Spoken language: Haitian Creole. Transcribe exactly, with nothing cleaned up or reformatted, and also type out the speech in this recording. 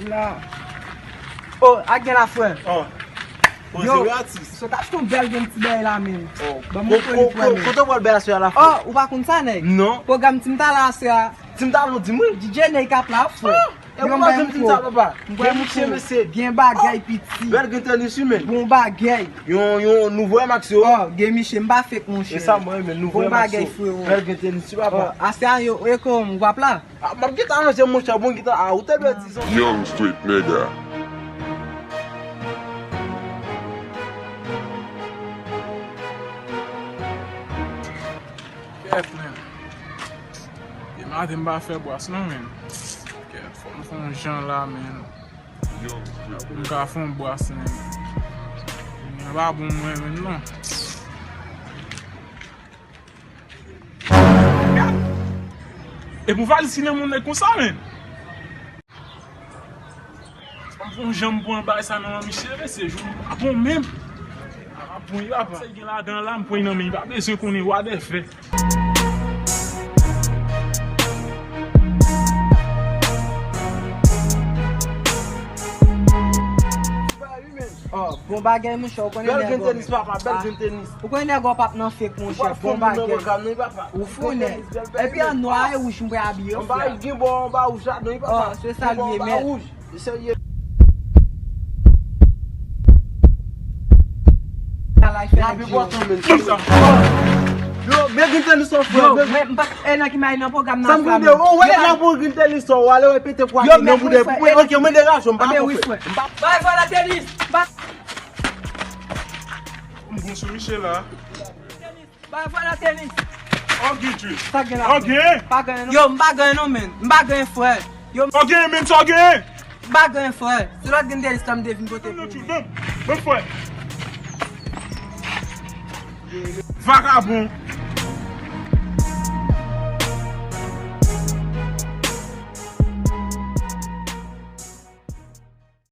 La. Oh, ak gen la, frè. Oh. Yo, so t ap fè yon bèl gen ti bagay la, men. Oh. Ban m montre li pou wè, men. Kote w pral bèl aswè a la, frè? Oh, ou pa konn sa, nèg? Non. Pwogram Team Tala aswè a. Team Tala, di mwen. D J Ney k ap la, frè. Oh. E pou pa di m Team Tala, papa. Gen misye, mesye. Gen bagay, piti. Bèl gen tenis, wi, men. Bon bagay. Yon, yon nouvo Air Max yo. Oh, gen misye, m pa fake, monchè. E sa, mwen, men nouvo Air Max yo. Bon bagay, frero. Bèl gen tenis, wi, papa. Oh, aswè a, yo, e kòman, w ap la? Ah, m ap gentan ranje, monchè, bon, gentan, ah, ou te dwe di sa. Young Street Nigga. Kèt, men. Demen maten m pa fè bwas non, men. Kèt, fò m fè yon jan la, men. Pou m ka fè yon bwas, men. Kounye a pa bon mwen menm non. E pou valiz ki nan moun nèg konsa, men. Fò m fè yon jan m pran bagay sa nan men misye, mesye, jou pa bon menm. Pa bon, papa. Sa gen ladan la, m pran nan men, pa bezwen konnen, whatever. Oh, bon bagay, monchè, ou konnen nèg yo. Bèl gen tenis, papa, bèl gen tenis. Ou konnen nèg yo p ap nan fake, monchè, bon bagay. Ou fou, nèg. Epi an nwa e wouj, m pral abiye, frè. Anba gen bò, anba wouj ladan, wi, papa. Oh, se sa l ye, men. Yo, men gen tenis an frè. Yo, men m pa, e nan ki may nan pwogram nan. Sa m konde, o, wè nan pou gen tenis an, w ale repete pou ake nan boude. Ok, mwen deraje, m pa nan fè. Bay vòlè tenis. M bon sou misye la. Bay vòlè tenis. Ok, Jus. Sa gen la? Ok. Pa gen non. Yo, m pa gen non, men. M pa gen, frè. Yo, ok, men sa gen. M pa gen, frè. Se lòt gen tenis la m te vin pote pou ou. Bon, bon, frè. Vakabon.